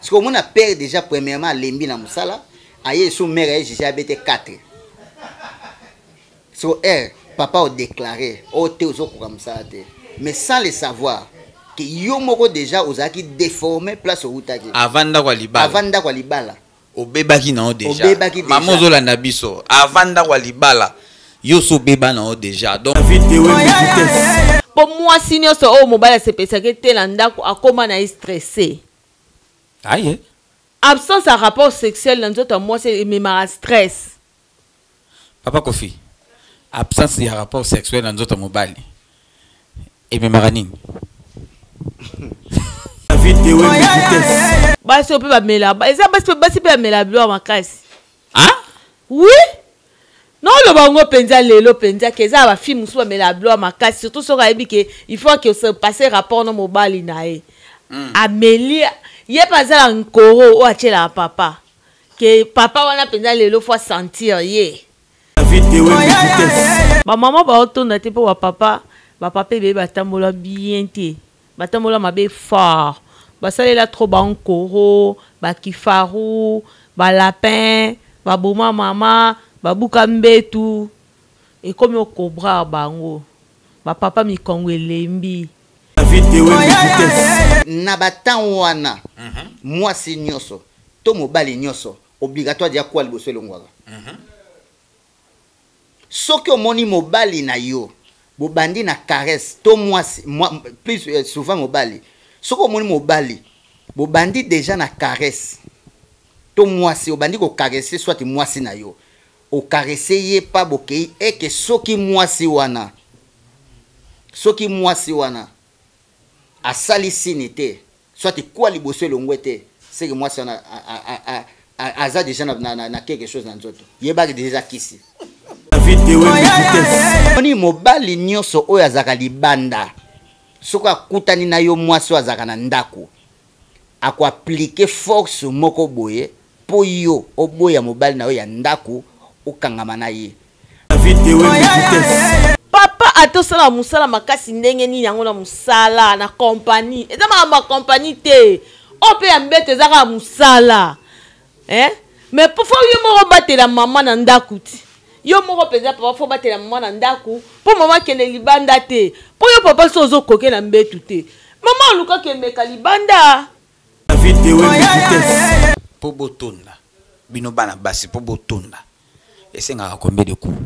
Sikoyo omona père déjà premièrement alembi na mosala, aye esu mère aye juge abete 4. Sikoyo heure papa o déclarer o te ozokoka mosala te, mais sans le savoir que yo moko déjà ozalaki déformé place owutaki avant ndako ya libala. Avant ndako ya libala. Obebaki na yo déjà. Obebaki déjà. Maman ozolanda biso avant ndako ya libala yo so obeba na yo déjà. Donc po mwasi nyonso oyo mobali asepesaki te na ndako akóma na ye stressé. Aye. Absence ya rapport sexuel na nzoto ya mwasi ememaka stress. Papa Kofi, absence ya rapport sexuel na nzoto ya mobali ememaka nini? Basi oyo mpe bamela, eza basi mpe basi mpe bamela biloko makasi. Ah? Oui. Naoloba yango mpenza lelo mpenza ke eza ba fille mosusu bamela biloko makasi, surtout soki ayebi ke il faut ke se passer rapport na mobali na ye. Ameli ye mpe aza na nkoro oyo atielaka papa. Ke papa wana mpenza lelo faut sentir ye. Ba mama baotonda te mpo ba papa, ba papa ebele batambola bien te. Batambola mabe fort. Basalela trop ba nkoro, ba kifaru, ba lapin, ba boma mama, ba buka mbetu. Ekomi okobra bango. Ba papa mikongo elembi. Na ba temps wana, mwasi nyonso to mobali nyonso obligatoire dia kwa liboso elongwaka. Soki omoni mobali na yo bobandi na caresse to mwasi, mwa, plus souvent mobali, soki omoni mobali bobandi déjà na caresse to mwasi obandi ko caresser soit mwasi na yo o caresser ye pa bokei eke soki mwasi wana, soki mwasi wana asali signe te soit kwa liboso elongwe te, c'est que mwasi wana aza déjà na quelque chose na nzoto, yebaki déjà kisi. Oni mobali nyonso oyo azalaka libanda, soki akutani na yo mwasi oyo azalaka na ndako, ako appliquer force moko boye po yo oboya mobali na yo ya ndako okangama na ye. Papa ata osala mosala makasi ndenge nini yango na mosala na compagnie, eza makambo ya compagnie te, oyo mpe ya mbeto eza kaka mosala. Mais po fo yo moko batela mama na ndako ti. Yo moko mpenza papa fo batela mama na ndako po mama akende libanda te. Po yo papa so ozokoke na mbeto te, mama alukaki emeka libanda. Po botonda bino bana basi, po botonda esengaka combien de coups?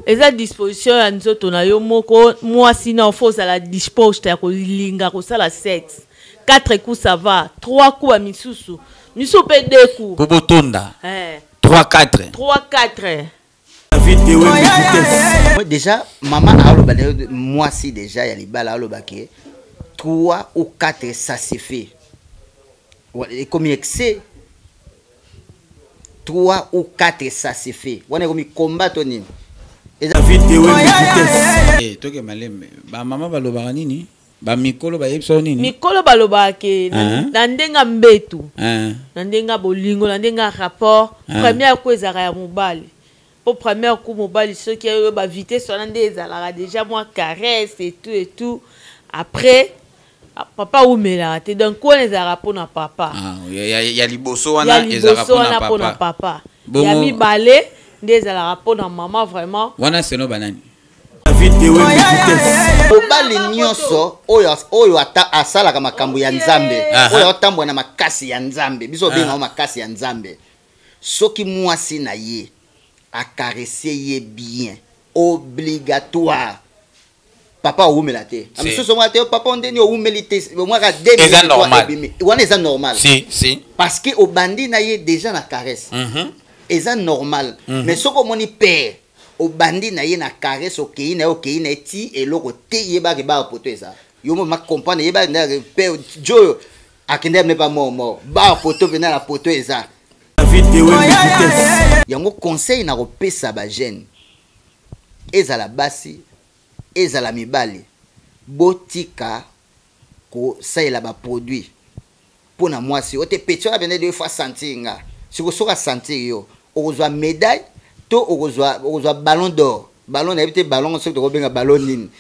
Eza disposition ya nzoto na yo moko mwasi na fo ozala disposte ya kolinga kosala sexe. 4 coups ça va, 3 coups ya misusu, misusu pe 2 coups. Po botonda. 3 4. 3 4. Déjà maman aloba na yo mwasi déjà ya libala aloba ke 3 ou 4 ça suffit. Et comme excès 3 ou 4 ça suffit. Wana ekomi combat to nini? Eh, toke malembe. Ba mama balobaka nini? Ba mikolo bayebisa nini? Mikolo balobaka ke na ndenga mbetu. Na ndenga bolingo, na ndenga rapport. Première coup ezalaka ya mobali. Po première coup mobali soki ayo ba vitesse wana nde ezalaka déjà moi caresse et tout et tout. Après papa umelaka te, donc wana ezalaka pona papa. Ah, ya, ya, ya liboso wana Ya liboso ezalaka pona wana pona papa. papa. Bongo Ya mibale nde ezalaka pona mama vraiment. Wana seno banani? Mobali nyonso oyo ata asalaka makambo ya Nzambe, oyo atambola na makasi ya Nzambe, biso obenga ngo makasi ya Nzambe. Soki mwasi na ye akaresse ye bien, obligatoire papa owumela te. Si. Misusu mwa te, papa ondeni owumeli te, mwa ka deux Eza minutes, trois normal. ebimi. Wana eza normal. Si, si. Parce que obandi na ye déjà na caresse. Eza normal. Mais soki omoni père obandi na ye na caresse, okei na ye, okei na ye ti eloko te, yebaki ba poto eza. Yo mo ma comprendre, yebaki na père Joyo akende même pas mort mort. Ba poto pena na poto eza. Yango conseil na kopesa ba jeune, ezala basi, ezala mibali, botika kosalela ba produit mpo na mwasi. Ote petit wana pene deux fois sentir nga. Siko soka sentir yo, okozwa médaille to okozwa ballon d'or. Ballon na yebi te ballon soki tokobenga ballon nini.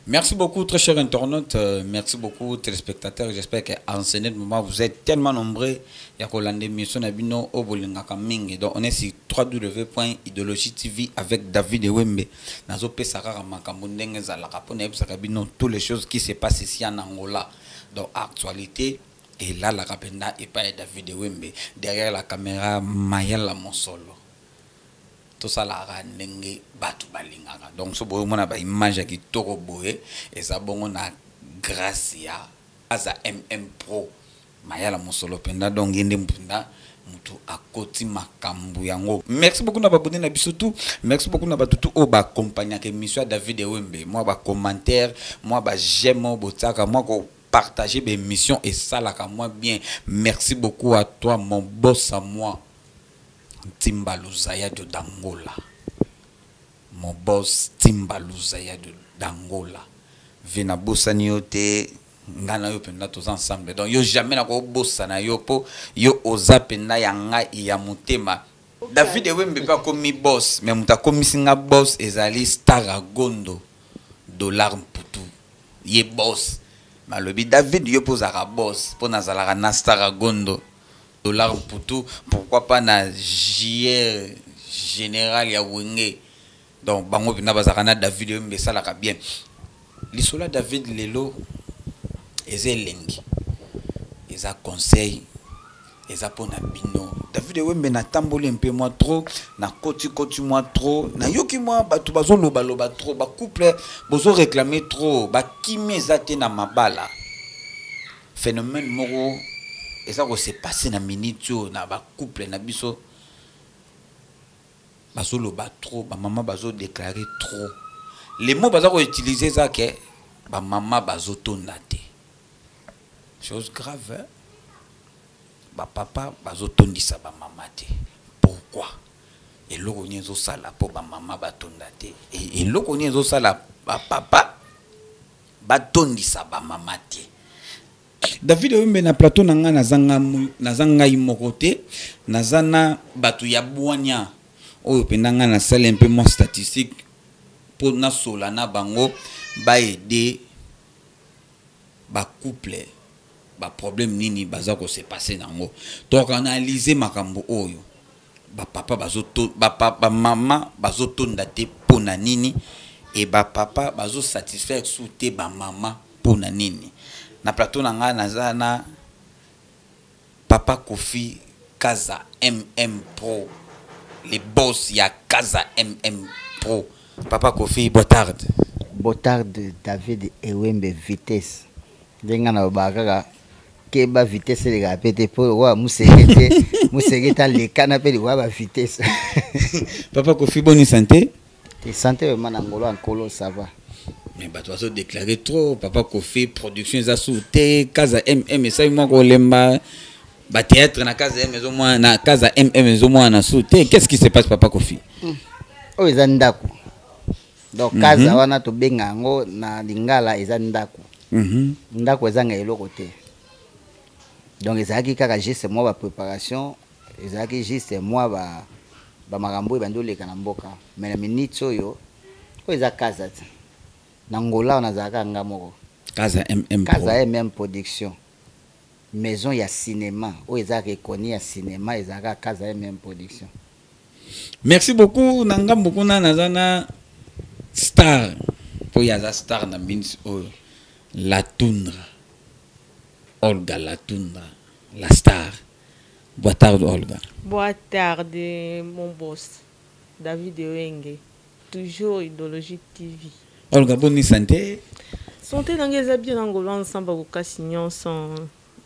Merci beaucoup, très chers internautes. Merci beaucoup, téléspectateurs. J'espère qu'en ce moment, vous êtes tellement nombreux. Il y a l'émission na bino oyo bolingaka mingi. Donc, on est sur www.idéologie TV avec David Ewembe. Nazo pesa kaka makambo ndenge ezalaka po nayebisaka bino toutes les choses qui se passent ici en Angola. Donc, actualité. Et là, la rapenda et pas David Ewembe. Derrière la caméra, Mayela Mosolo. Tosalaka ndenge bato balingaka. Donc so boyomona baimage ya kitoko boye, eza bongo na grâce ya aza Pro Mayala Mosolo mpenza. Donc ye nde mpenza moto akoti makambo yango. Merci beaucoup na babone na biso tout. Merci beaucoup na bato tout oyo baaccompagnaka émission ya David Ewembe. Mwa bacommentaire, mwa baj'aime oyo botiaka, mwa kopartager baémission esalaka mwa bien. Merci beaucoup à toi, mon boss, à moi, Timba Luzaya de d'Angola. Mon boss Timba Luzaya de d'Angola. Vena bosani yo te, nga na yo mpenza toza ensemble. Donc yo jamais nakobosana yo mpo yo oza mpenza ya ngai ya motema. David Ewembe mpe akomi boss, mais moto akomisi nga boss ezali Star Agondo Dollar Mputu. Ye boss. Malobi David, yo mpo ozalaka boss mpo nazalaka na Star Agondo Dollar Mputu, pourquoi pas na JR général ya Wenge. Donc bango mpenza bazalaka na David Ewembe, esalaka bien. Lisolo ya David lelo eza elengi, eza conseil, eza mpona bino. David Ewembe, natamboli mpe mwa trop, nakotikoti mwa trop, nayoki mwa bato bazolobaloba trop, bacouple bozoréclame trop, bakimi eza te na mabala. Phénomène moko eza kose passer na minute oyo na bacouple na biso: bazoloba trop, bamama bazodéclare trop. Les mots baza koutiliser eza ke bamama bazotonda te. Chose grave, hein? Bapapa bazotondisa bamama te. Pourquoi? Eloko nini ezosala mpo bamama batonda te? Eloko nini ezosala bapapa batondisa bamama te? David Oyombe na plateau na ngai, naza ngai moko te, naza na bato ya bwanya oyo mpenza ngai nasali mpe mwa statistique mpo nasola na bango, baaider bacouple. Baproblème nini baza kose passer nango? Toanalyse makambo oyo. Bapapa bamama bazotonda te mpo na nini? E bapapa bazosatisfaire su te bamama mpo na nini? Na plateau na ngai naza na papa Kofi Kaza Pro, le boss ya Kaza Pro. Papa Kofi, boa tarde. Boa tarde, David Ewembe Vitesse. Ndenge nalobaka kaka, keba, vitesse elekaka mpe te mpo lokola moseke te, moseke te alekana mpe likoya bavitesse. Papa Kofi, boni santé? Te, santé vraiment, na ngolo ya Nkolo, ça va. Mais bato bazodéclare trop, papa Kofi. Production eza su te. Kaza esali mwa kolemba. Bathéâtre na Kaza M ezomwana, na Kaza ezomwana su te. Qu'est-ce qui se passe, papa Kofi? Oyo eza ndako. Donc Kaza wana tobenga yango na lingala eza ndako. Ndako ezanga eloko te. Donc ezalaki kaka juste mwa bapréparation, ezalaki juste mwa bamakambo oyo ebandi oleka na mboka. Mais na minute oyo, oyo eza Kaza te. Na Ngola wana nazalaka nga moko. Kaza Kaza Production, maison ya cinéma oyo eza reconnu ya cinéma, ezalaka Kaza Production. Merci beaucoup. Na ngambo kuna naza na star, mpo ye aza star na minsi oyo, La Tundra, Olga La Tundra, la star. Boa tarde, Olga. Boa tarde, mon boss David Ewenge, toujours Idéologie TV. Olga, boni santé? Santé na ngai eza bien, na ngolo ensemble bokasi nyonso.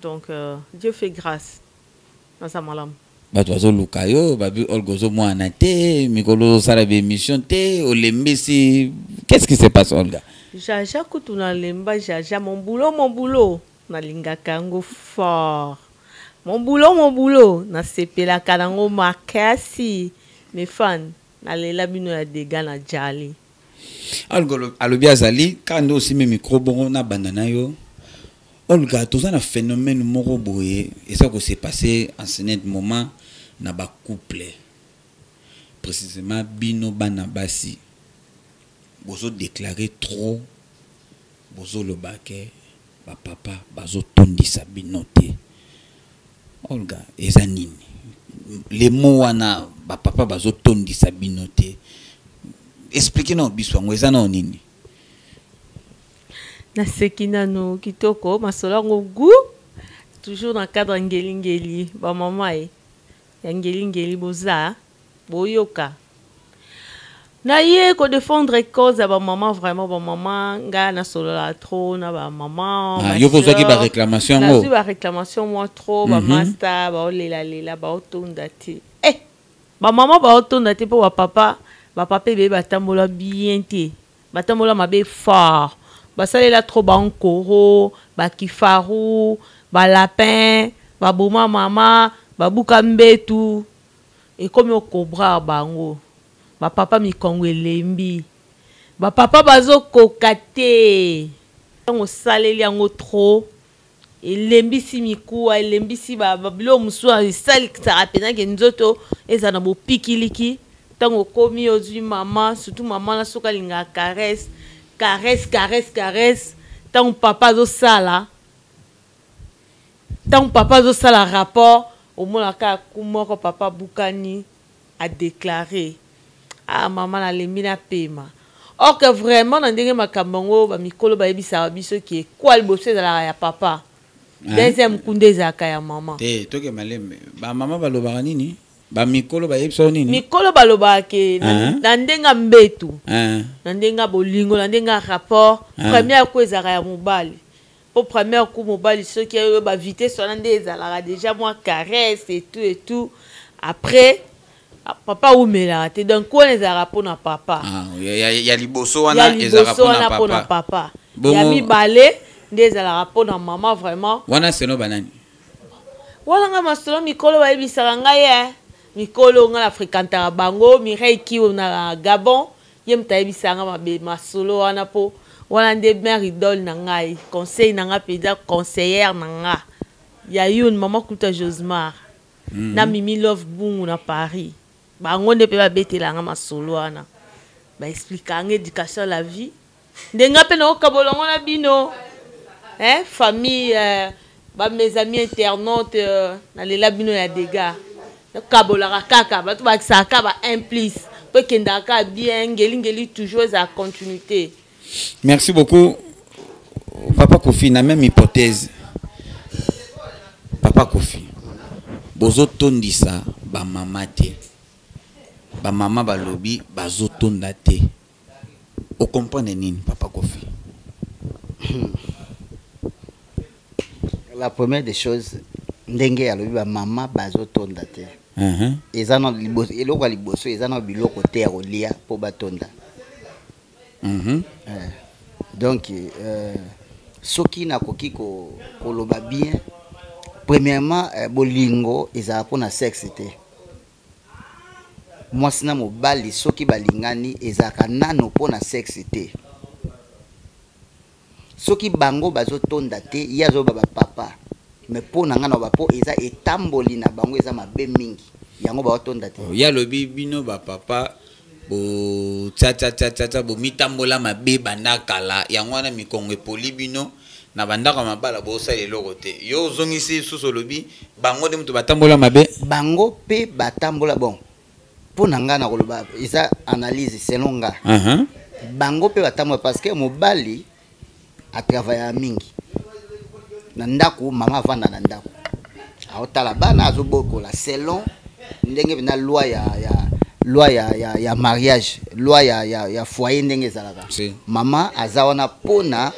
Donc Dieu fait grâce, naza malamu. Bato bazoluka yo, babi Olga ozomwana te, mikolo ozosala baémission te, olembisi. Qu'est-ce qui se passe, Olga? Jaja kutu nalemba jaja. Mon boulot, mon boulot, nalingaka yango fort. Mon boulot, mon boulot, nasepelaka nango makasi. Mes fans, nalela bino ya dega na jali. Olga alobi azali kaka nde osimi micro bongo na banda na yo. Olga, toza na phénomène moko boye eza kose passer en ce net moment na bacouple, précisément bino bana basi bozodéclare trop. Bozoloba ke bapapa bazotondisa bino te. Olga, eza nini le mot wana, bapapa bazotondisa bino te? Explique nao biso yango, eza nao nini? Naseki nano kitoko, masolo yango goût, toujours na cadre ya ngelingeli. Bamama ye ya ngelingeli, boza boyoka na ye kodéfendre cause ya bamama. Vraiment, bamama, ngai nasolola trop na bamama. Ah, yo mpo ozwaki baréclamation yango? Nazwi baréclamation mwa trop. Bamaster baolelalela, baotonda te. Eh, bamama baotonda te mpo bapapa, bapapa ebele batambola bien te, batambola mabe fort, basalela trop bankoro, bakifaru, balapin, baboma mama, babuka mbetu, ekomi okobra bango. Bapapa mikongo elembi, bapapa bazokoka te. Ntango osaleli yango trop, elembisi mikuwa, elembisi biloko mosusu, esalisaka mpenza ke nzoto ezala na bopikiliki. Ntango okomi, ozwi mama, surtout mama na soki alingaka caresse, caresse, caresse, caresse. Ntango papa azosala, ntango papa azosala rapport, omonaka ku moko papa abukani, adéclaré: "Ah mama, nalembi, napema." Or que vraiment, na ndenge makambo yango, bamikolo bayebisaka biso ke kwa liboso ezalaka ya papa, deuxième kunda ezalaka ya mama. Te, toke malembe. Bamama balobaka nini? Bamikolo bayebisa yo nini? Mikolo balobaka ke na ndenge ya mbetu, na ndenge ya bolingo, na ndenge ya rapport, première coup ezalaka ya mobali, mpo première coup mobali, soki oyo bavitesse wana nde ezalaka déjà mwa caresse et tout et tout. Après, papa awumelaka te, donc wana ezalaka mpona papa. Ah, ya liboso wana ezalaka wana mpona papa, ya mibale nde ezalaka mpona mama vraiment. Wana seno banani? Wana nga masolo mikolo bayebisaka ngai ye, mikolo ngai na fréquentaka bango, Mireille Kiwo na Gabon, ye moto ayebisaka nga mabe masolo wana, mpo wana nde mare idole na ngai, conseil na ngai mpenza, conseillère na nga ya yun, mama Kuta Josmar na Mimi Love Bungu na Paris. Bango nde mpe babetelanga masolo wana, baexplikanga nga éducation, la vie, ndenge mpe naokabola yango na bino, eh, famille, ba mes amis internautes, nalela bino ya dégâts. Nakabolaka kaka, bato bakisaka kaka ba 1 plus mpo ekendaka kaka bien, ngelingeli toujours ezala continuité. Merci beaucoup, papa Kofi. Na même hypothèse, papa Kofi, bozotondisa bamama te, bamama balobi bazotonda te, ocomprendre nini, papa Kofi? La première des choses, ndenge alobi bamama bazotonda te, eza na eloko ya liboso, eza na biloko te ya kolia mpo batonda. Donc soki nakoki koloba bien, premièrement, bolingo ezala mpona sexe te. Mwasi na mobali soki balingani, ezalaka nano mpona sexe te. Soki bango bazotonda te, ye azoba bapapa, mais mpo na ngai na bapo eza etamboli na bango eza mabe mingi, yango baotonda te. Oh, ye alobi bino bapapa botiatiatiatiatia, bomitambola mabe banda kala, yango wana mikongo epoli bino na bandako ya mabala, bosala eloko te. Yo ozongisi lisusu, olobi bango nde moto batambola mabe. Bango mpe batambola bon. Mpo na ngai, na koloba eza analyse selon nga. Bango mpe batambola, parce que mobali atravaillaka mingi na ndako, mama avanda na ndako, aotala bana, azobokola selon ndenge mpenza loi ya loi ya mariage, loi ya foyer ndenge ezalaka. Si. Mama aza wana mpona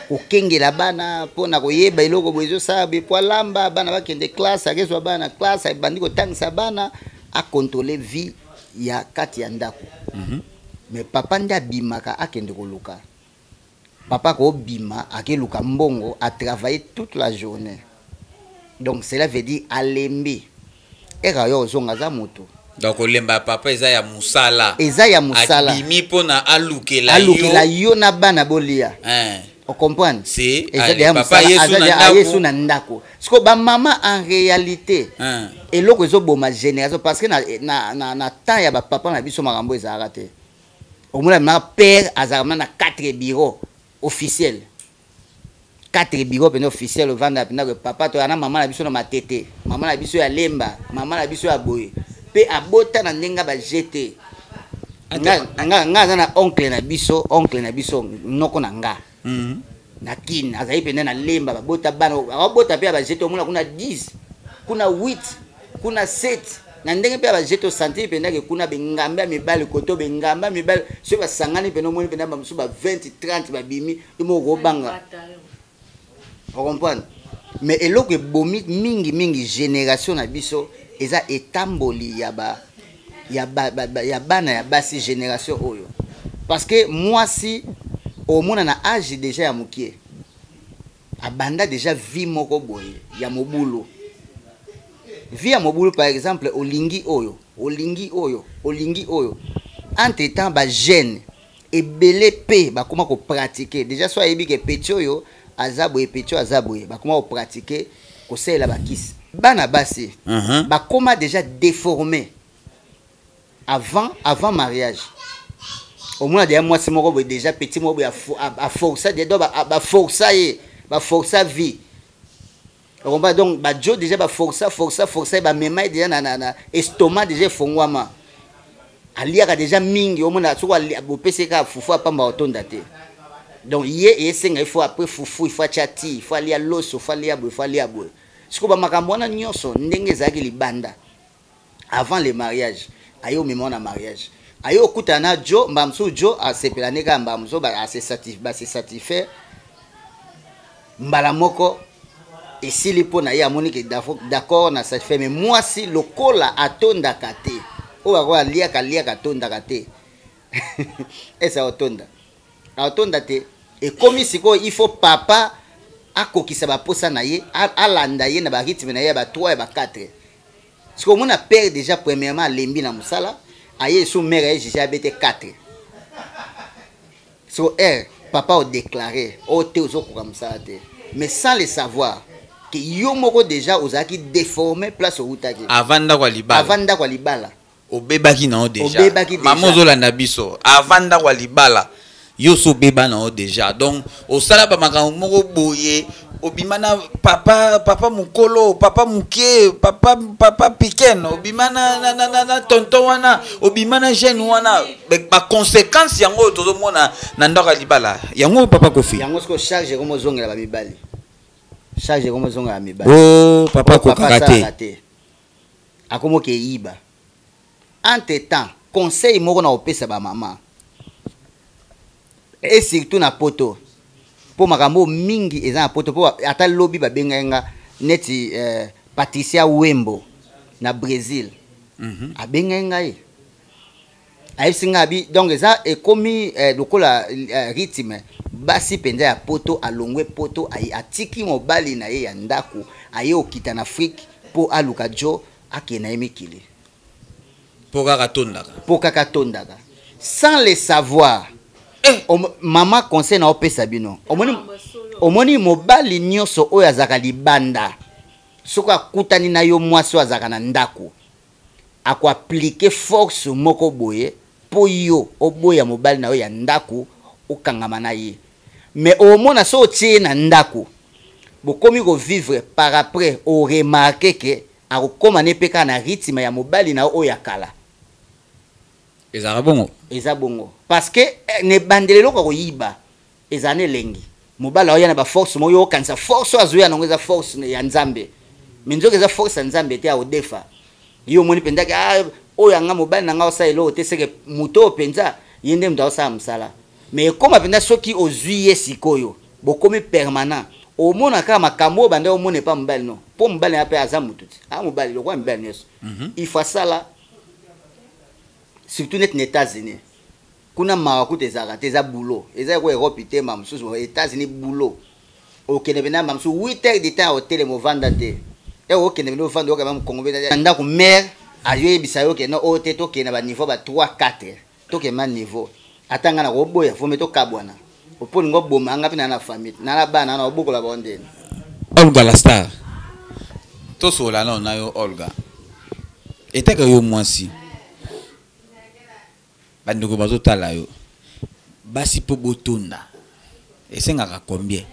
kokengela bana, mpona koyeba eloko boye ezosala boye, po alamba, bana bakende classe, akezwa bana na classe, abandi kotangisa bana, acontrôle vie ya kati ya ndako. Mais papa nde abimaka, akende koluka. Papa akobima, akeluka mbongo, atravaille toute la journée, donc cela veut dire alembi, eka yo ozonga, aza moto. Donc kolemba ya papa eza ya mosala? Eza ya mosala. Abimi mpona alukela. Alukela yo na bana bolia. Ocomprendre? Si. Eza Ale, deya papa mosala. Yesu Aza na deya ndako. ayesu na ndako. Siko bamama, en réalité, eloko ezoboma génération, parce que na temps ya bapapa na biso, makambo ezalaka te. Omona ma père azalaka ma na 4 bureau officiel. 4 bureau mpenza officiel, ovanda mpenza ke papa toya na mama na biso na Matete, mama na biso ya Lemba, mama na biso ya boye, mpe abota na ndenge ya baje te. Nga aza na oncle na biso, oncle na biso, noko na nga na Kine, azali mpenza na Lemba, babota bana, abota mpe ya baje te. Omona kuna 10, kuna 8, kuna 7, na ndenge mpe ya baje te. Osentir mpenza ke kuna bengambe ya mibali, koto bengambe ya mibali soki basangani mpenza, omoni mpenza bamosusu ba 20, 30 babimi, yo moko kobanga, ocomprendre. Mais eloko ebomi mingi mingi génération na biso eza etamboli ya ba ya, ba, ba, ba, ya bana ya basi, génération oyo, parce que mwasi omona na âge déjà ya mokie, abanda déjà vie moko boye ya mobulu, vie ya mobulu. Par exemple, olingi oyo, olingi oyo, olingi oyo. Entre temps bajeune ebele mpe bakoma kopratiquer déjà. So ayebi ke petit oyo aza boye, petit oyo aza boye, bakoma kopratiquer kosalela bakisi. Bana basi bakoma déjà déformé avant mariage. Omona deya mwasi moko boye, déjà petit moko boye aforça déjà, donc baforça ye, baforça vie, okomba. Donc bajo déjà baforça, força, força ye, bamema ye déjà na estomac déjà efongwama, aliaka déjà mingi. Omona soki bopesi ye kaka fufu apamba, otonda te. Donc ye esenga, il faut après fufu, il faut atia ti, il faut alia loso, il faut alia boye, il faut alia boye. Sikoyo bamakambo wana nyonso ndenge ezalaki libanda avant le mariage, aye omema wana mariage, aye okutana na jo, mbala mosusu jo asepela nde kaka, mbala mosusu base satisfaire mbala moko, esili mpo na ye, amoni ke d'accord, na satisfaire. Mais mwasi lokola atondaka te, oyo akoyo aliaka, aliaka, atondaka te, ese aotonda, aotonda te. Ekomi sikoyo il faut papa akokisa baposa na ye, alanda ye na barythme na ye ya ba 3, ya ba 4. Sikoyo omona père déjà premièrement alembi na mosala, aye so mare aye juge abete 4. So r papa odéclaré oyo te, ozokoka mosala te, mais sans le savoir ke yo moko déjà ozalaki déformé place outaki. Avant ndako ya libala. Avant ndako ya libala. Obebaki na yo déjà. Obebaki déjà. Mama ozolanda biso, avant ndako ya libala, yo so obeba na yo déjà. Donc osala bamakambo moko boye, obima na papa, papa mokolo, papa moke, papa piken, obima na tonton wana, obima na jeune wana. Baconséquence yango oyo tozomona na ndako ya libala yango, papa Kofi. Yango sikoyo charge ekomi ozongela bamibali, charge ekomi ozongela mibali. O papa Oyo akokaka asalaka te. Te, akomi oke eyiba. Entre temps, conseil moko na kopesa bamama, et surtout na Poto, mpo makambo oyo mingi eza na Poto, mpo ata lobi babengai nga neti Patricia Wembo na Brésil. Abengai ngai, ayebisi ngai abi donc eza ekomi lokola rythme. Basi mpenza ya Poto, alongwe Poto, atiki mobali na ye ya ndako, aye okita na Afrique mpo aluka jo akende na ye mikili. Mpo kaka tondaka. Mpo kaka tondaka, sans le savoir. Mama, conseil na opesa bino, omoni, omoni mobali nyonso oyo azalaka libanda, soki akutani na yo mwasi oyo azalaka na ndako, akoappliquer force moko boye mpo yo oboya mobali na yo ya ndako, okangama na ye. Mais omona so otie ye na ndako, bokomi kovivre, par après oremarquer ke akokóma ne mpe kaka na rythme ya mobali na yo oyo ya kala. Ezalaka bongo? Eza bongo, parce que na ebandeli eloko ya koyiba ezala na elengi. Mobali aoya na baforce moko, yo okanisa force oyo azoya nango eza force ya Nzambe, mais nzoki eza force ya Nzambe te. Aodefa yo, omoni mpenza ke ah, oyo yanga mobali na nga osala eloko te, seke moto oyo mpenza ye nde moto aosala mosala. Mais ekóma mpenza soki ozwi ye sikoyo, bokomi permanent, omona kaka makambo oyo banda omona epa mobali. No, mpo mobali na mpe aza motu te, aa mobali lokola mibali nyonso. Il faut asala, surtout neti na États-Unis kuna, mawa kuta ezalaka te, eza boulot, eza eko Europe te. Ma mosusu États-Unis boulot, okende mpena ma mosusu 8 heures du temps ya hotel, movanda te, e okende mpena ovanda, okende mokongo mpe na ndako, mare ayoyebisa yo ke no, oyo te, tokende na baniveau ba 3, 4, tokende ma niveau. Ata nga na koboya, fome tokabwana, opo olingi oboma nga mpe na famille na bana na obokola bango ndeni. Olga la star, tosola nao na yo. Olga, etaka yo mwasi, bandeko bazotala yo, basi mpo botonda esengaka combien?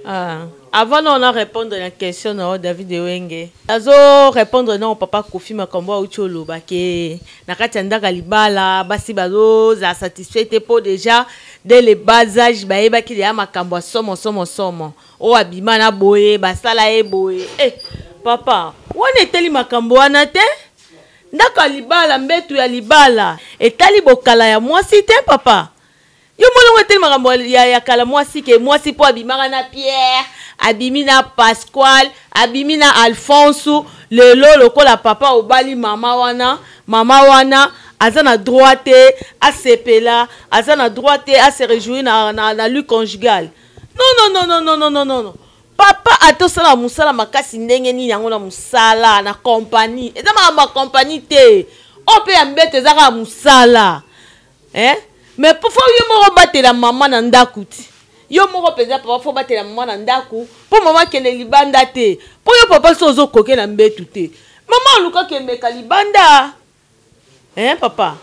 Ah, avant na répondre na question na yo, David Ewenge, azo répondre na papa Kofi makambo auti oloba ke na kati ya ndako ya libala basi bazozala satisfait te, mpo déjà dès le bas âge bayebaki deya makambo ya somo somo somo oyo abima na boye, basala ye boye. Eh, papa, wana etali makambo wana te. Ndako ya libala, mbetu ya libala etali bokala ya mwasi te. Papa, yo molongo eteli makambo ya kala mwasi, ke mwasi mpo abimaka na Pierre, abimi na Pasquale, abimi na Alphonse. Lelo lokola papa obali mama wana, mama wana aza na droit te asepela, aza na droit te ase réjouir na lit conjugal. Non, non, non, non, non, non, non, non. Papa, ata osala mosala makasi ndenge nini, yango na mosala na compagnie, eza makambo ya compagnie te. Oyo mpe ya mbeto eza kaka mosala, eh? Mais po faut yo moko obatela mama na ndako ti yo moko mpenza. Papa, faut batela mama na ndako mpo mama akende libanda te. Mpo yo papa, so ozokoke na mbetu te, mama olukaki emeka libanda, hein? Papa,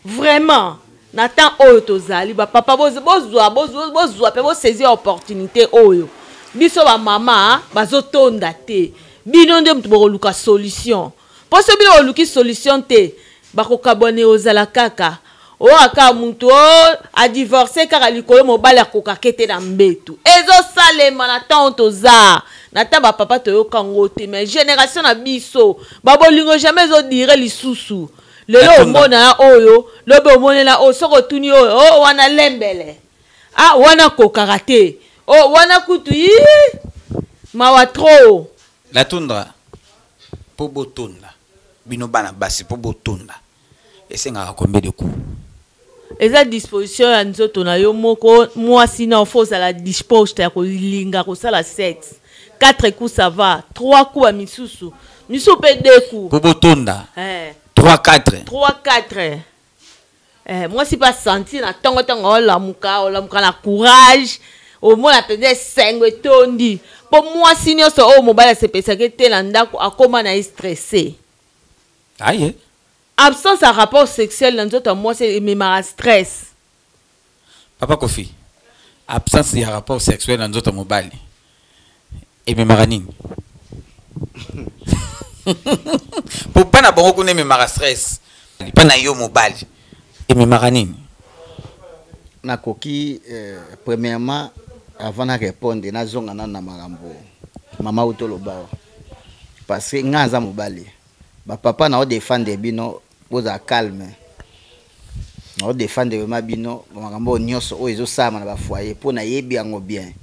vraiment, na temps oyo tozali, bapapa bozwa bozwa mpe bosaisir opportunité oyo. Biso bamama bazotonda te, bino nde moto bokoluka solution. Mpo so bino boluki solution te, bakokabwana. Ozala kaka oyo kaka motu o adivorce kaka likolo mobali akokake te na mbetu. Ezosalema na ntango toza na ntango bapapa toyoka yango te, mais génération na biso, babolingo jamais ezodire lisusu. Lelo omona ya oyo, lobi omonela oyo. Soki otuni oyo, o wana lembele, ah, wana akokaka te, o wana kutu yi mawa trop. La Tundra, mpo botonda, bino bana basi, mpo botonda esengaka combien de coups? Eza disposition ya nzoto na yo moko. Mwasi na faut ozala disposte ya kolinga kosala sexe. 4 coups, ça va. 3 coups ya misusu, misusu mpe 2 coups. Mpo botonda? Eh. 3 4? 3 4. Eh, mwasi mpe asentir na ntongo, ntongo olamuka, olamuka na courage, omona mpenza esengo etondi. Mpo mwasi nyonso oyo mobali asepesaki te na ndako, akóma na ye stressé. Aye. Absence ya rapport sexuel na nzoto ya mwasi ememaka stress. Papa Kofi, absence ya rapport sexuel na nzoto ya mobali ememaka nini? Po mpa na bango kuna ememaka stress, mpa na yo mobali ememaka nini? Nakoki premièrement, avant na répondre, nazonga nano na makambo mama uti oloba awa, parce que nga aza mobali. Bapapa, na odéfendre bino, bozala calme. Na odéfendre vraiment bino, makambo oyo nyonso oyo ezosalama na bafoyer, mpo nayebi yango bien.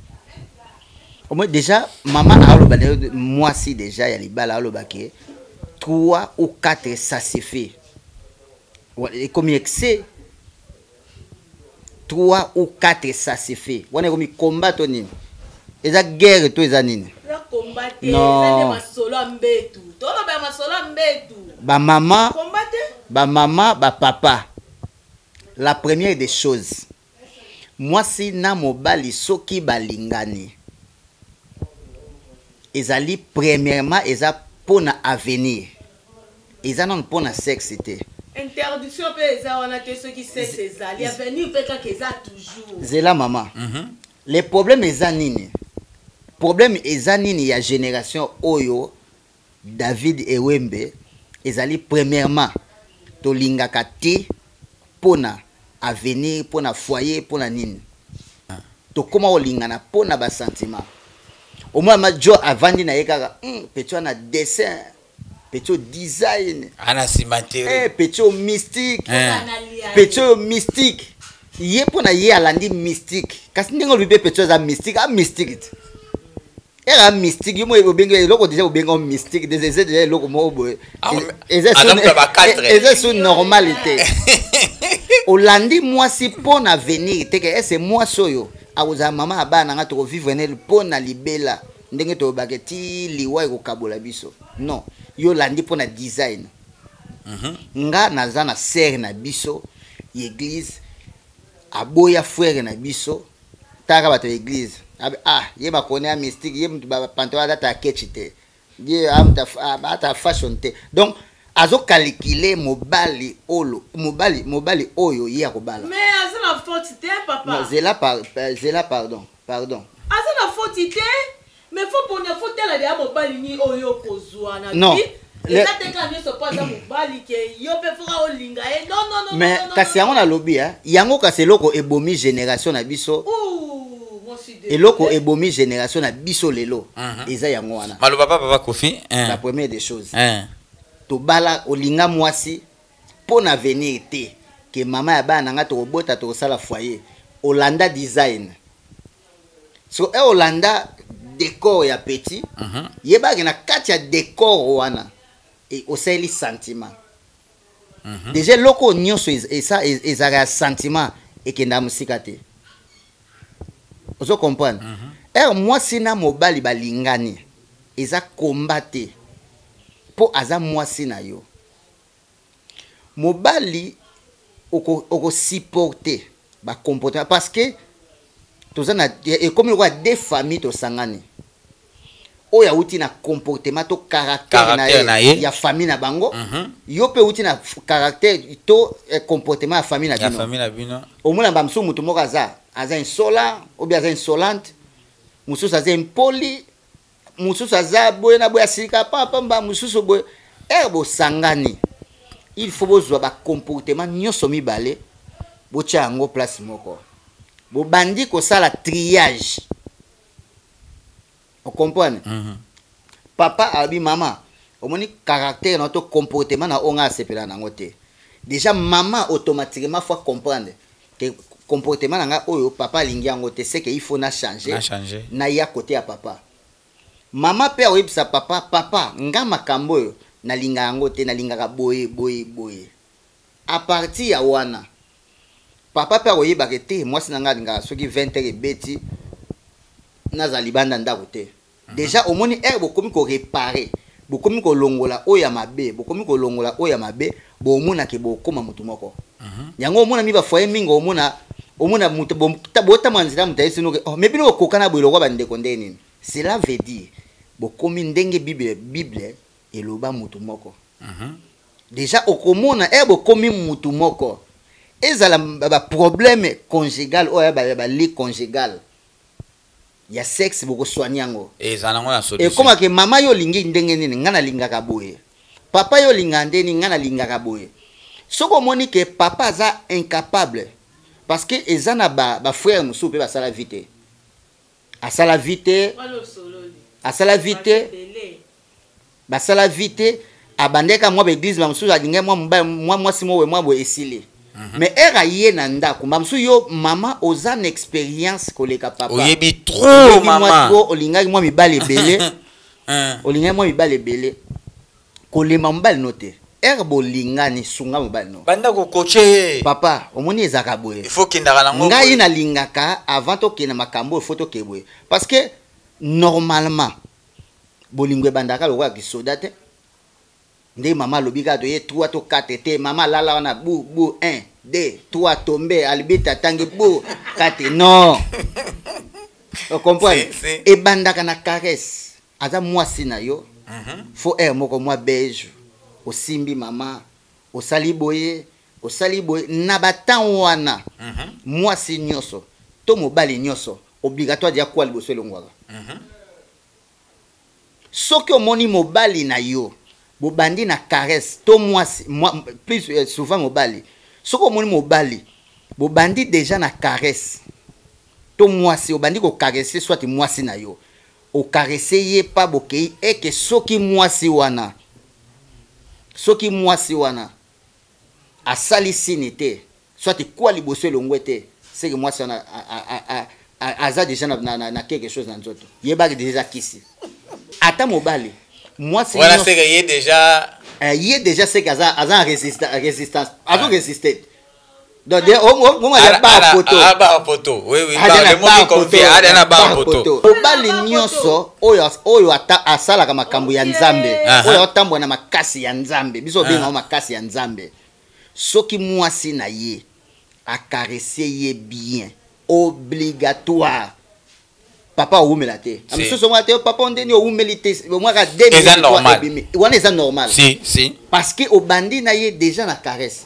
Omoi déjà mama aoloba na yo, mwasi déjà ya libala aoloba ke 3 ou 4, ça suffit. Ekomi excès. 3 ou 4, ça suffit. Wana ekomi combat to nini? Eza guerre to eza nini? Eza combat te. Non. Eza nde masolo ya mbetu, toloba ya masolo ya mbetu. Bamama, combat te. Bamama, bapapa, la première des choses, mwasi na mobali soki balingani, ezali premièrement eza mpona avenir, eza nano mpona sexe te. Interdiction mpe eza wana te. Soki sexe ezali, avenir mpe kaka eza toujours. Zela, mama. Le problème eza nini? Problème eza nini ya génération oyo, David Ewembe? Ezali premièrement, tolingaka te mpona avenir, mpona foyer, mpona nini. Tokóma kolingana mpona basentiment. Omona ma jo avandi na ye kaka, petit wana dessin, petit oyo design. Ana nsima te. Eh, petit oyo mystique. Eh. Petit oyo mystique, ye mpo na ye alandi mystique. Kasi ndenge olobi mpe, petit oyo aza mystique, a mystique te, era mystique. Yo mo obengi eloko déjà, obenga mystique déjà, eza déjà eloko moko boye. Ah, aza moto ya ba quatre. Eza su normal te. Olandi mwasi mpo na avenir te, ke ese mwasi oyo akozala mama ya bana nanga, tokovivre nele mpo na libela, ndenge toyobaka ti liwa ekokabola biso. Non, yo olandi mpo na design. Nga naza na sœur na biso ya église, aboya frère na biso. Taka bato ya église, ah, ye bakone ya mystique, ye mutu bapantalon alata ya kechi te, ye ata fashion te. Donc azokalikile mobali oyo, mobali oyo ye akobala. Mais aza na faute te, papa. Non, zela, zela, pardon, pardon. Aza na faute. faute te, mais faut pona, faut tala deya mobali nini oyo okozwa na Non. vie. Eza te kaka nyonso mpo aza mobali ke yo mpe foka olinga ye. Non, non, non. Mais Non, non, kasi non, yango non. nalobi, yango kasi eloko ebomi génération na biso. Ouh, moi, je suis désolée. Eloko ebomi génération na biso lelo eza yango wana. Maloba pa papa Kofi, hein. La première des choses, Hein. tobala, olinga mwasi mpo na avenir te, ke mama ya bana na nga, tokobota, tokosala foyer. Olanda design, so e olanda décor ya petit. Yebaki na kati ya décor wana osaleli sentiment. Déjà eloko oyo nyonso ezalaka ya sentiment ekendaka mosika te. Ozo comprendre? Ere mwasi na mobali balingani, eza komba te, mpo aza mwasi na yo. Mobali okosupporte bacomportement, parce que toza na ekomi lokola deux famille tosangani. Oyo awuti na comportement to caractère na Caractère na ye. ye ya famille na bango, yo mpe euti na caractère to comportement ya famille na ya bino. Famille na bino. Omona bamosusu, motu moko aza insolent, obi aza insolente, mosusu aza impoli, mosusu aza boye na boye, asilika pambapamba, mosusu boye. Ere bosangani, il faut bozwa bacomportement nyonso mibale, botya yango place moko, bobandi kosala triage. Ocomprendre? Papa alobi: "Mama, omoni caractère na to comportement na oyo nga asepela nango te." Déjà mama automatiquement faut comprendre que comportement na nga oyo papa alingi yango te, c'est que il faut na changer. Na changer. Na ya côté ya papa. Mama mpe akoyebisa papa: "Papa, nga makambo oyo nalinga yango te, nalingaka boye, boye, boye." À partir ya wana, papa mpe akoyebaka te: mwasi na nga alingaka soki 20 heures ebeti, nazala libanda ndako te. Déjà omoni, ere bokomi koréparer, bokomi kolongola oyo ya mabe, bokomi kolongola oyo ya mabe, bomonake bokóma motu moko. Yango omona mi bafoyer mingi, omona moto botama nzela, moto ayesi noke: "Oh, mais bino bokokana boye lokwa bandeko nde nini?" Cela veut dire bokomi ndenge Bible eloba, motu moko. Déjà okomona ere bokomi mutu moko, ezala baproblème conjugal oyo ya balit conjugal ya sexe, bokoswani yango. Eza nango na solution. Ekomake: "Mama, yo olingi ndenge nini? Ngai nalingaka boye. Papa, yo olingaka nde nini? Ngai nalingaka boye." Soki omoni ke papa aza incapable, parce que eza na bafrère mosusu mpe basala vie te, asala vie te. Wana osololi. Asala vie te. Ebele. Basala vie te, abandeka mwa baeglise, bamosusu alingai mwa mobali, mwa mwasi mo boye, mwa boye, esili. Mais ere aye na ndako, bamosusu, yo mama oza na expérience koleka papa. Oyebi trop. Oyebi mwa Mama. trop, olingaki mwa mibali ebele. Hein. Olingaki mwa mibali ebele, kolema mobali no te. Ere bolingani, sunga mobali no. Banda kokoche ye. "Papa, omoni, ezalaka boye." Il faut kendaka nango. "Ngai boye. nalingaka avant tokende makambo oyo, faut tokende boye." Parce que normalement bolingo ebandaka lokola kisoda te, nde mama alobi kaka toye 3 to 4 te. Mama alala wana bu bu 1 2 3, tombe alibita, atangi bu 4, non? Ocomprendre? Si, si. Ebandaka na caresse. Aza mwasi na yo. Faut aire moko mwa beige, osimbi mama, osali boye, osali boye na batemps wana. Mwasi nyonso to mobali nyonso, obligatoire dia kwa liboso elongwaka. Soki omoni mobali na yo, bobandi na caresse, to mwasi plus souvent mobali, soki omoni mobali, bobandi déjà na caresse, to mwasi obandi kocaresser, soit mwasi na yo ocaresser ye pa bokei eke, soki mwasi wana asali sini te, soit kwa liboso elongwe te, seke mwasi wana aza déjà na quelque chose na nzoto. Yebaki déjà kisi ata mobali mwasi wana nyonso- seke ye déjà. Ye déjà seke aza en résistance, azo résister. Donc omona ba poto. Ba poto, oui oui. Aza na Le mot qui convient, aza na ba poto. Mobali nyonso oyo ata asalaka makambo ya Nzambe, oyo atambola na makasi ya Nzambe, biso obengango makasi ya Nzambe, soki mwasi na ye acaresser ye bien, obligatoire papa owumela te. Si. Mosusu omona te: "Papa, ndeni owumeli te?" Omwaka deux Eza minutes, normal. ebimi. Wana eza normal, Si si. parce que obandi na ye déjà na caresse.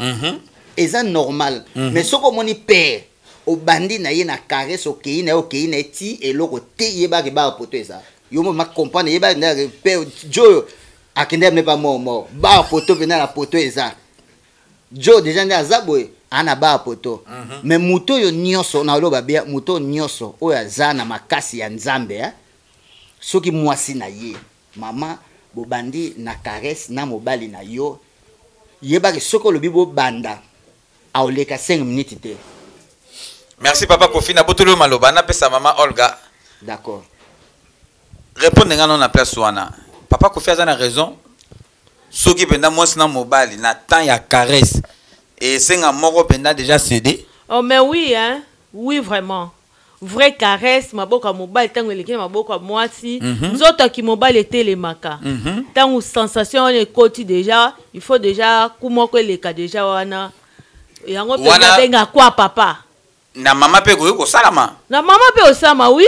Eza normal. Mais soki omoni père Obandi na ye na caresse, okei na ye, okei na ye ti eloko te, yebaki baka poto eza. Yo mo ma comprendre, yebaki na pe jo akende mne pa mort mort. Ba poto pena na poto eza. Jo déjà nde aza boye ana ba poto. Mais moto oyo nyonso na oloba bien, moto nyonso oyo aza na makasi ya Nzambe, hein? Soki mwasi na ye, mama bobandi na caresse na mobali na yo, yebaki soki olobi bobanda aoleka 5 minutes te. Merci papa Kofi na botolo maloba na pesa mama Olga. D'accord. Répondre nga non na place wana. Papa Kofi aza na raison. Soki penda mwasi na mobali na temps ya caresse et senga moko penda déjà cédé. Oh mais oui hein. Oui vraiment. Vraie caresse maboko ya mobali tango eleki na maboko ya mwasi. Nzoto ya kimobali etelemaka. Tango sensation wana ekoti déjà, il faut déjà ku moko eleka déjà wana. Yango pe babenga quoi papa? Na mama pe koki kosalama. Na mama pe osama oui.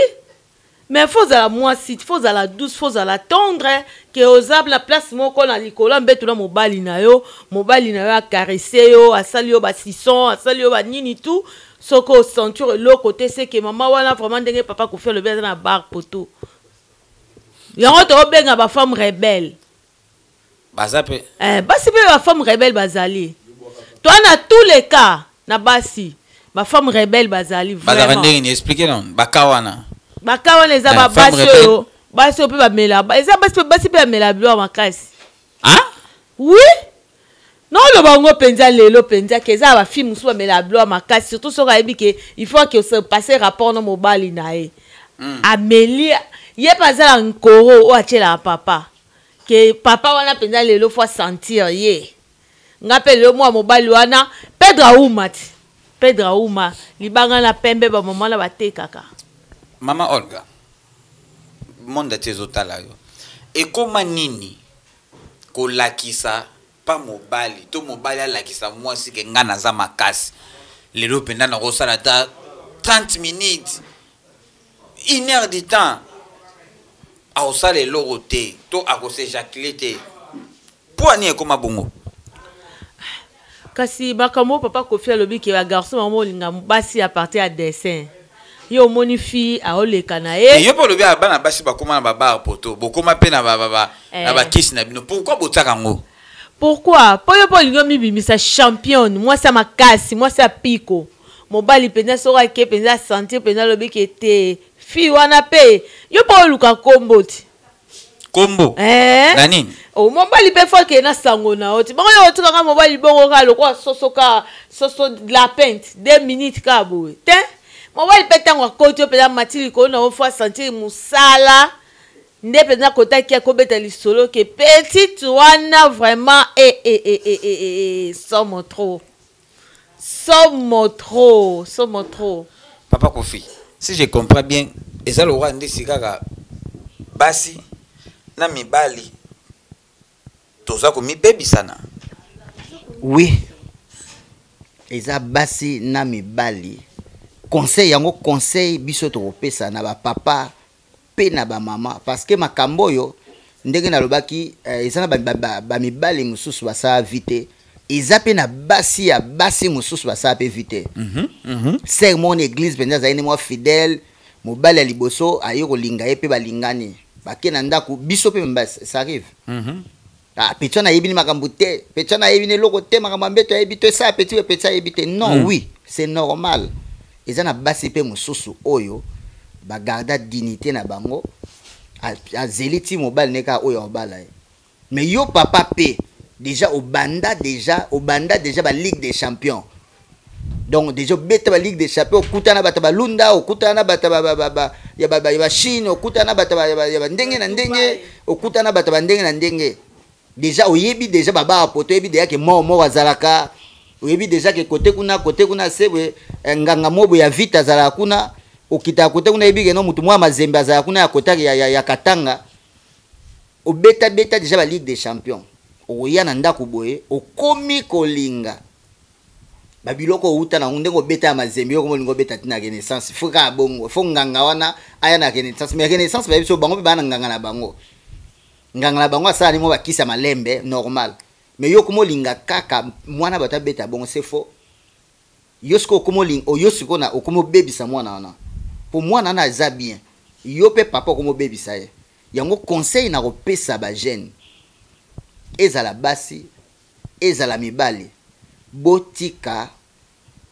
Mais faut zala mwasi, faut zala douce, faut zala tendre, que oza na place moko na likolo mbeto na mobali na yo, mobali na yo a caresser yo, asali yo ba sison, asali yo ba nini tout. Soko sentir eloko te, c'est que mama wana vraiment ndenge papa Kofi alobi aza na bar poto. Yango to benga ba femme rebelle. Baza pe. Basi pe ba femme rebelle bazali. Toi na tous les cas na basi ba femme rebelle bazali vraiment. Bazaka ndenge ni expliquer non bakawana. Bakawana eza ba Femme basi rebelle. oyo, basi oyo pe ba mela, ba, eza basi pe, basi pe ba mela biloko makasi. Hein? Oui. Non, le bango penza lelo penza ke eza ba fille musu ba mela biloko makasi, surtout soki ayebi ke il faut que se passer rapport na mobali na ye. Amélie, ye pa za nkoro o achela papa. Ke papa wana penza lelo faut sentir ye. Nga pe lelo mwa mobali wana Pedro Auma ti. Pedro Auma libanga na pembe ba mama na batekaka. Mama Olga, monde entier ezotala yo. Ekoma nini kolakisa pa mobali to mobali alakisa mwasi ke nga naza makasi. Lelo penda nakosala ta 30 minutes, une heure du temps akosala eloko te to akos'éjaculer te. Po ani ekoma bongo? Kasi makambo papa Kofi alobi ke ba garçon bango olinga basi à partir ya dessin. Yo omoni fille aoleka na ye. Mais yo pe olobi bana basi bakoma na ba bar poto, bokoma pe na ba, ba, ba, na ba kisi na bino. Pourquoi botiaka yango? Pourquoi? Po yo pe olingi omibimisa championne, mwasi ya makasi, mwasi ya piko. Mobali penza soki ake penza sentir penza alobi ke te fille wana pe yo pe oluka kombo ti. Kombo? Na nini? Oh, mobali pe faut ke na sango na oti. Bongo yo otikaka mobali bongo ka lokola soso ka soso lapin 2 minutes ka boye. Te? Mobali pe tango akoti yo penza mati likolo na yo faut sentir musala. Nde penza kotaki akobeta lisolo ke petite wana vraiment e e e e e e e somo trop. Somo trop, somo trop. Papa Kofi, si je comprends bien, eza lokola nde sikaka basi na mibali toza komibebisana. Oui. Eza basi na mibali. Conseil yango conseil biso tokopesa na ba papa pe na ba mama parce que makambo oyo ndenge nalobaki eza na ba mibali mosusu basala vie te, eza pe na basi ya basi mosusu basala pe vie te. Sœur moko na église mpenza azali ne mwa fidèle, mobali ya liboso aye kolinga ye pe balingani. Bake na ndako, biso pe mba, ça arrive. Ah, petit wana ayebi ni makambo te, petit wana ayebi ni eloko te, makambo ya mbeto ayebi te, ça petit we petit ayebi te. Non, oui, c'est normal. Eza na basi pe mosusu oyo ba garda dignité na bango, azeli ti mobali ne kaka oyo abala ye. Mais yo papa pe déjà obanda déjà, obanda déjà ba Ligue des Champions. Donc déjà obeta ba Ligue des Champions, okutana bato ba Lunda, okutana bato ba, ba, ba, ba, ya ba, ba, ya ba Chine, okutana bato ba, ya ba, ya ba ndenge na ndenge, okutana bato ba ndenge na ndenge. Déjà oyebi déjà ba ba poto, oyebi déjà ke mort mort azalaka, oyebi déjà ke côté kuna, côté kuna sebwe, nganga mobo ya vita azalaka kuna, okita côté kuna oyebi ke no mutu mwa mazembe azalaka kuna ya côté ya, ya, ya Katanga. Obeta beta déjà ba Ligue des Champions. Oya na ndako boye, okomi kolinga. Ba biloko outa na ndenge obeta ya mazembe, yo komo lingo obeta tina Renaissance. Faut ka bongo, faut nganga wana aya na Renaissance. Mais Renaissance ba biso bango pe bana nganga na bango. Nganga na bango asala ni mo ba kisa malembe normal. Mais yo komo linga kaka mwana bato abeta bongo, c'est faux. Yo sikoyo okomi olinga, yo sikoyo na okomi obebisa mwana wana. Po mwana wana aza bien. Yo pe papa okomi obebisa ye. Yango conseil nakopesa ba jeunes, ezala basi, ezala mibali, botika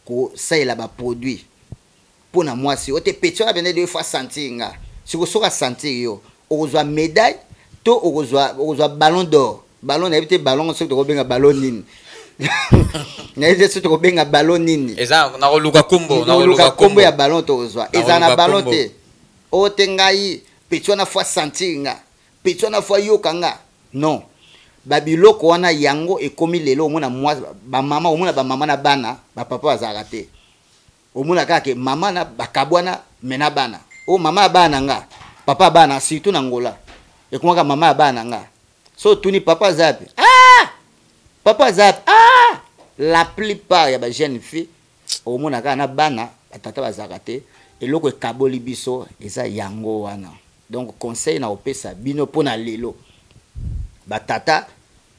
kosalela ba produits pona mwasi oyo te. Petit wana pende de fois sentir nga. Siko soki a sentir yo, okozwa médaille to okozwa ballon d'or. Ballon nayebi te, ballon soki tokobenga ballon nini. Nayebi te soki tokobenga ballon nini. Eza nakoluka kombo, nakoluka kombo ya ballon tokozwa. Eza na ballon te. Oyo te ngai petit wana faut sentir nga. Petit wana faut yoka nga. Non. Ba biloko wana yango ekomi lelo omona mwa ba mama, omona ba mama na bana, ba papa bazalaka te. Omona kaka ke mama na bakabwana me na bana. O mama ya bana nga, papa ya bana surtout na Angola. Ekomaka mama ya bana nga. So tuni papa aza wapi? Ah! Papa aza wapi? Ah! La plupart ya ba jeunes filles omona kaka na bana ba tata bazalaka te. Eloko ekaboli biso eza yango wana. Donc conseil na opesa bino pona lelo, ba tata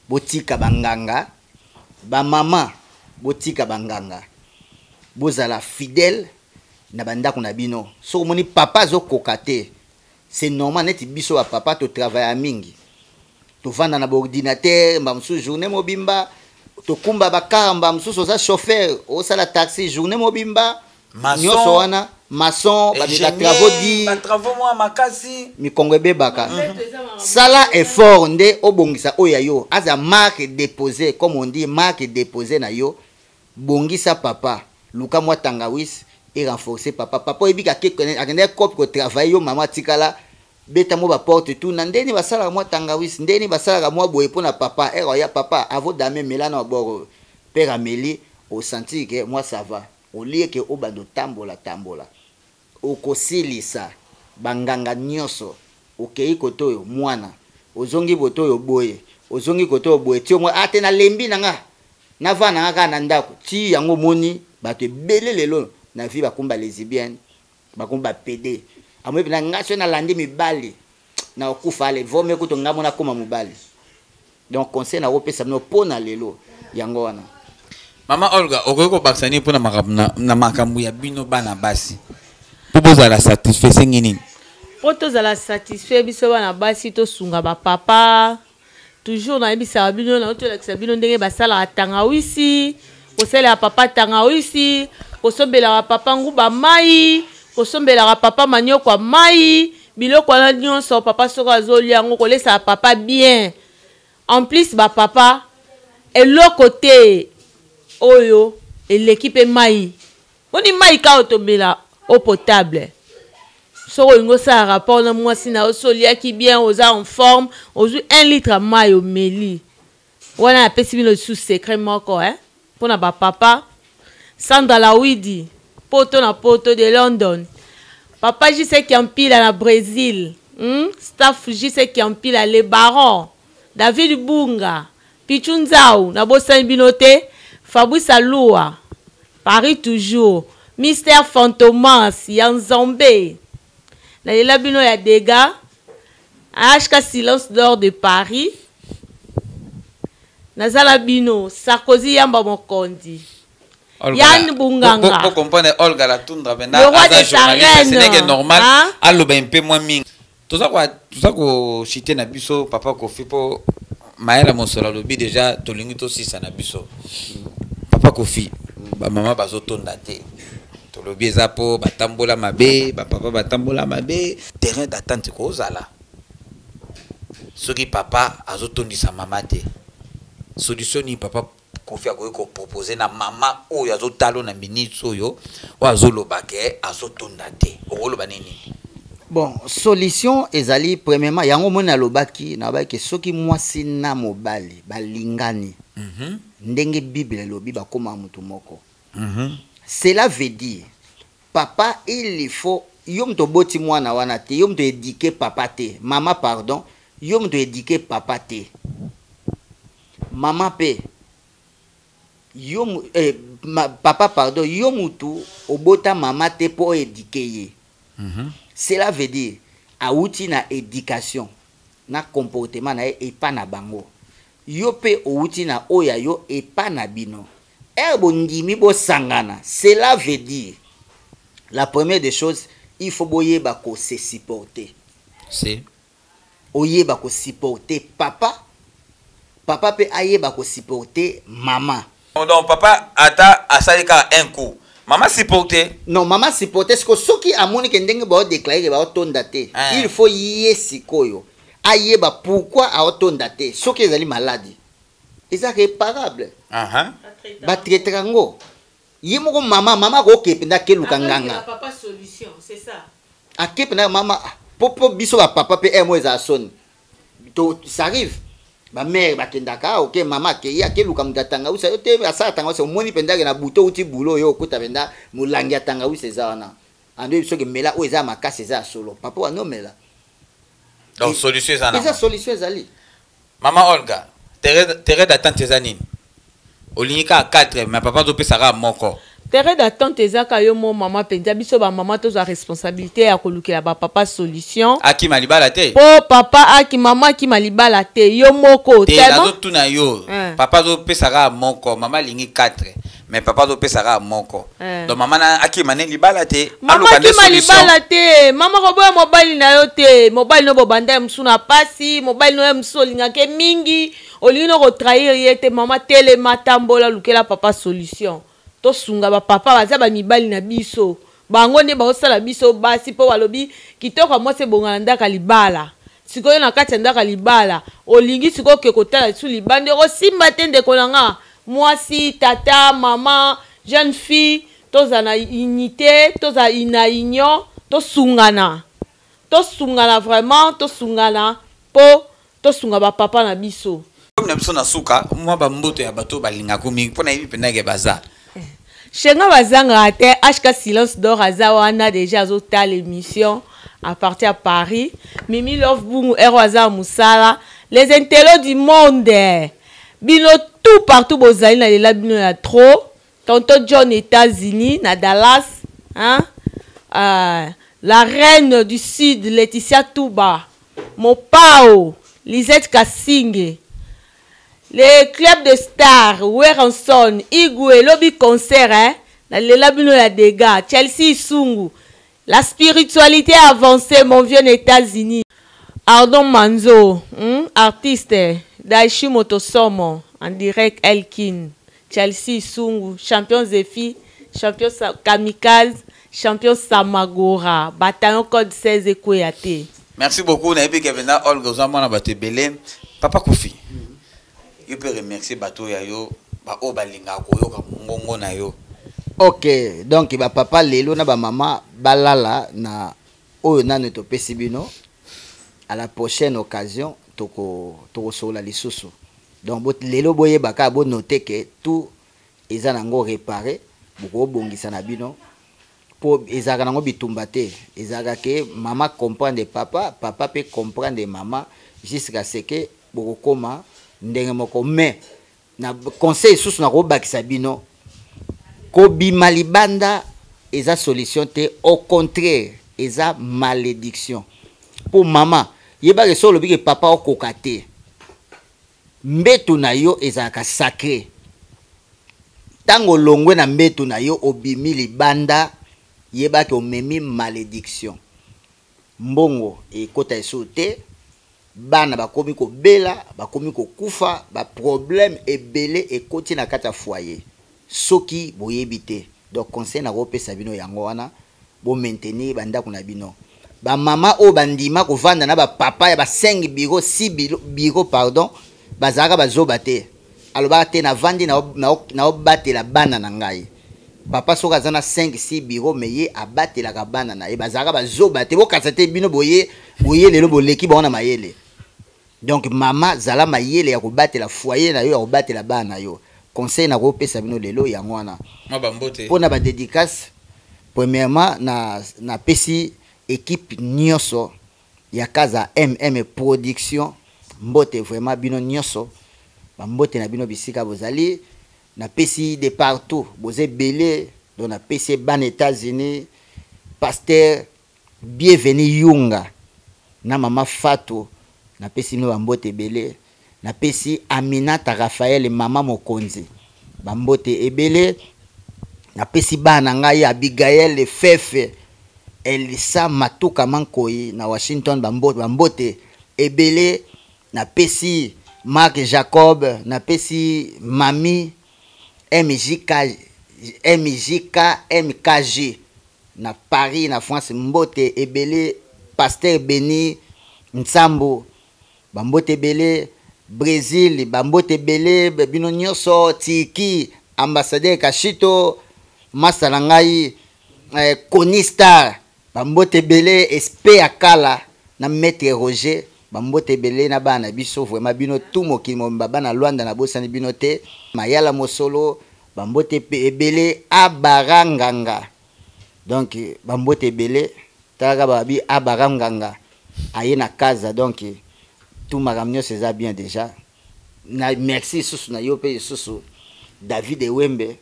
botika banganga, ba mama botika banganga, bozala fidèle na bandako na bino. Soki omoni papa azokoka te, c'est normal. Neti biso ba papa to travailler mingi, tovanda na ba ordinateur mba mosusu journée mobimba, tokumba bakar mba mosusu, oza chauffeur, osala taxi journée mobimba, nyonso wana, maçon, ba travaux di ba travaux mwa makasi, mikongo ebebaka. Sala effort nde obongisa oyo ya yo, aza marque déposée, comme on dit, marque déposée na yo. Bongisa papa, luka mwa tangawisi et renforcer papa. Papa oyebi akendaki cope kotravailler, yo mama atikala, beta mo baporte tout na ndeni basalaka mwa tangawisi, ndeni basalaka mwa boye mpona papa ere ya papa avo dame mela na bord oyo père ameli, osentir ke moi ça va. Olie ke obanda otambola tambola, okosilisa banganga nyonso, okei kote oyo mwana ozongi bote oyo boye, ozongi kote oyo boye, ti omoi ate nalembi na nga, navanda nga kaka na ndako. Ti yango omoni bato ebele lelo na vie bakomi ba lesbienne, bakomi ba PD. Amoi mpena nga soki nalandi mibali na okufa, ale vome kutu nga mona akóma mobali. Donc conseil nakopesa bino mpo na lelo yango wana. Mama Olga, okoki kobakisa nini mpona na makambo ya bino bana basi mpo bozala satisfait? Sengi nini? Mpo tozala satisfait, biso bana basi tosunga bapapa. Toujours nayebisaka bino, na tolakisa bino ndenge basalaka tangawisi, kosalelaka papa tangawisi, kosombelaka papa nguba mai, kosombelaka papa manioko ya mai, biloko wana nyonso papa soki azolia yango, kolesaka papa bien. En plus bapapa, eloko te oyo eleki mpe mai. Oni mai kaka tomela eau potable. Soki olingi osala rapport na mwasi na yo, so oliaki bien, oza en forme, ozwi 1 litre ya mai omeli wana. Napesi bino lisusu secret moko, eh? Mpona bapapa, Sandra Lawidi poto na poto de London, papa Jise Kiampila na Brésil, Staff Jise Kiampila, le baron David Bunga, Pichu Nzau, nabosani bino te. Fabrice Alua Paris toujours, Mister Fantomas ya Nzambe, nalela bino ya dega. HK Silence d'or de Paris, nazala bino. Sarkozy Yamba Mokondi, Yann Bunganga. Pour comprendre Olga la Tundra, le roi de sa reine. Ce n'est que normal. Hein? Aloba un peu moins mingi. Toza ko citer na biso papa Kofi po mayela mosolo alobi déjà tolingi tosisa na biso. Papa Kofi, bamama bazotonda te, tolobi eza mpo batambola mabe, bapapa batambola mabe. Terrain d'attente kozala soki papa azotondisa mama te, solution nini papa Kofi akoki kopropose na mama oyo azotala na minute oyo, oyo azoloba ke azotonda te? Okoloba nini? Bon, solution ezali premièrement yango omoni alobaki, nalobaki soki mwasi na mobali balingani, ndenge Bible elobi, bakóma motu moko. Cela veut dire, papa, il faut yo moto oboti mwana wana te, yo moto éduquer papa te, mama, pardon, yo moto éduquer papa te, mama mpe yo, papa, pardon, yo mutu obota mama te mpo oéduquer ye. Cela veut dire awuti na éducation na comportement na ye epa na bango, yo mpe owuti na oyo ya yo epa na bino. Heure bondimi bosangana, cela veut dire la première des choses, il faut boyeba ko se supporter. Si. Oyeba ko supporter papa, papa pe ayeba ko supporter mama. Donc papa ata asali kaka un coup, mama supporter. Non, mama supporter siko soki amoni ke ndenge bao déclarer ke bao tonda te. Ah. Il faut ye sikoyo ayeba pourquoi aotonda te. Soki ezali maladie, eza réparable. Ba traiter yango. Ye moko mama, mama akoki mpenza akeluka nganga. Papa solution, c'est ça. Ake mpenza mama, po po biso ba papa pe mo ezala soni. To ça arrive. Ba mère bakendaka, ok, mama akei, akeluka moto ya tangawisi, yo te asala tangawisi, omoni mpenza ke na buto outi boulot yo okuta mpenza molangi ya tangawisi eza wana. Ando soki mela oyo eza makasi eza ya solo. Papa wana omela. Donc solution eza na. Eza solution ezali. Mama Olga, terrain d'attente eza nini? Olingi kaka 4, mais papa azopesaka moko. Terrain d'attente eza ka yo mo mama mpenza, biso ba mama tozwa responsabilité ya kolukela ba papa solution. Akima libala te. Po papa aki mama akima libala te, yo moko. Te, tellement nazotuna yo. Hein. Papa azopesaka moko, mama alingi 4, mais papa azopesaka moko. Hein. Donc mama na akima ne libala te. Mama Aluka nde akima solution. libala te. Mama koboya mobali na yo te. Mobali no bobanda ye mosusu na pasi, mobali no ye mosusu olingaka mingi, olingi no kotrahir ye te. Mama telema, tambola, lukela papa solution. Tosunga ba papa baza ba mibali na biso. Bango nde baosala biso basi po balobi kitoko mwasi ebonga na ndaka libala. Sikoyo na kati ya ndaka libala, olingi sikoyo ke kotala lisusu libanda, okosimba te ndeko na nga. Mwasi, tata, mama, jeune fille, toza na unité, toza na union, tosungana. Tosungana vraiment, tosungana po tosunga ba papa na biso. Comme na biso na suka, mwa ba mboto ya bato balingaka mingi mpo na yebi mpenza ke baza. Shenga bazangaka te, HK Silence d'Or aza wana déjà azotala l'émission à partir à Paris. Mimi Love Bungu ero aza musala. Les intellos du monde. Bino tout partout bozali na lela bino ya trop. Tonton John États-Unis na Dallas, hein? La reine du Sud Laetitia Touba, Mopao, Lisette Kassinge. Les clubs de stars, Weranson, Igwe, Lobby Concert, hein? La lela bino ya dégâts, Chelsea Isungu. La spiritualité avancée, mon vieux États-Unis. Ardon Manzo, artiste, Daichi Motosomo, en direct Elkin, Chelsea Isungu, champion Zephy, champion Kamikaze, champion Samagora, bataillon code 16 Ekouéaté. Merci beaucoup, Naïbi Kevina, Olga Zama, Batebele, Papa Kofi. Yo peux remercier bato ya yo, ba o balinga koyoka mongongo na yo. Ok, donc ba papa lelo na ba mama balala na oyo nanu topesi bino à la prochaine occasion toko toko sola lisusu. Donc bot lelo boyebaka bo noter que tout eza nango réparé, boko bongisa na bino po ezaka nango bitumba te, ezaka ke mama comprendre papa, papa pe comprendre mama jusqu'à ce que boko koma ndenge moko. Mais na conseil susu na kobakisa bino kobima libanda eza solution te, au contraire eza malédiction. Po mama yebaka so olobi ke papa okoka te, mbeto na yo ezalaka sacré. Tango longwe na mbeto na yo obimi libanda, yebaka omemi malédiction. Mbongo ekota esu te, bana bakomi kobela, bakomi kokufa, ba problème ebele ekoti na kati ya foyer. Soki boyebi te. Donc conseil na kopesa bino yango wana, bo maintenir ba ndako na bino. Ba mama oyo bandima kovanda na ba papa ya ba 5 bureau, 6 bureau, pardon, bazalaka bazoba te. Alobaka te navandi na obatela bana na ngai. Papa soki aza na 5, 6 bureau, mais ye abatelaka bana na ye. Bazalaka bazoba te. Bokasa te bino boye, boye lelo boleki bango na mayele. Donc mama zala mayele ya kobatela foyer na yo, ya kobatela bana na yo. Conseil na kopesa bino lelo yango wana. Mwa ba mbote. Mpona ba dédicace, premièrement na pesi équipe nyonso ya Kaza MM Production, mbote vraiment bino nyonso, ba mbote na bino bisika bozali, na pesi de partout, boze belé, donc na pesi ban États-Unis, pasteur Bienvenu Yunga na mama Fatou, na pesi no ba mbote belé, na pesi Aminata Raphaël mama Mokonzi. Bambote ebele. Napesi bana na ngai Abigael Fefe, Elisa Matuka Mankoi na Washington, bambote, bambote ebele. Napesi Marc Jacob, napesi Mami MJK, MJK MKG na Paris na France, mbote ebele. Pasteur Beni Nsambo, bambote ebele. Brésil, bambote ebele bino nyonso. Tiki ambassadeur Kashito, masa na ngai Koni Star, bambote ebele. Espe ya kala na maître Roger, bambote ebele na bana na biso. Vraiment bino tout mokili mobimba, bana Lwanda, nabosani bino te. Mayala Mosolo, bambote ebele. Abara Nganga, donc bambote ebele. Talaka babi Abara Nganga aye na Kaza, donc tout makambo nyonso eza bien déjà. Na merci lisusu na yo mpe lisusu David Ewembe,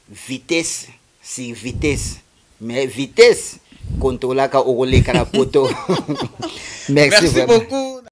vitesse sur vitesse, mais vitesse contrôlaka okoleka na poto. Merci, merci beaucoup.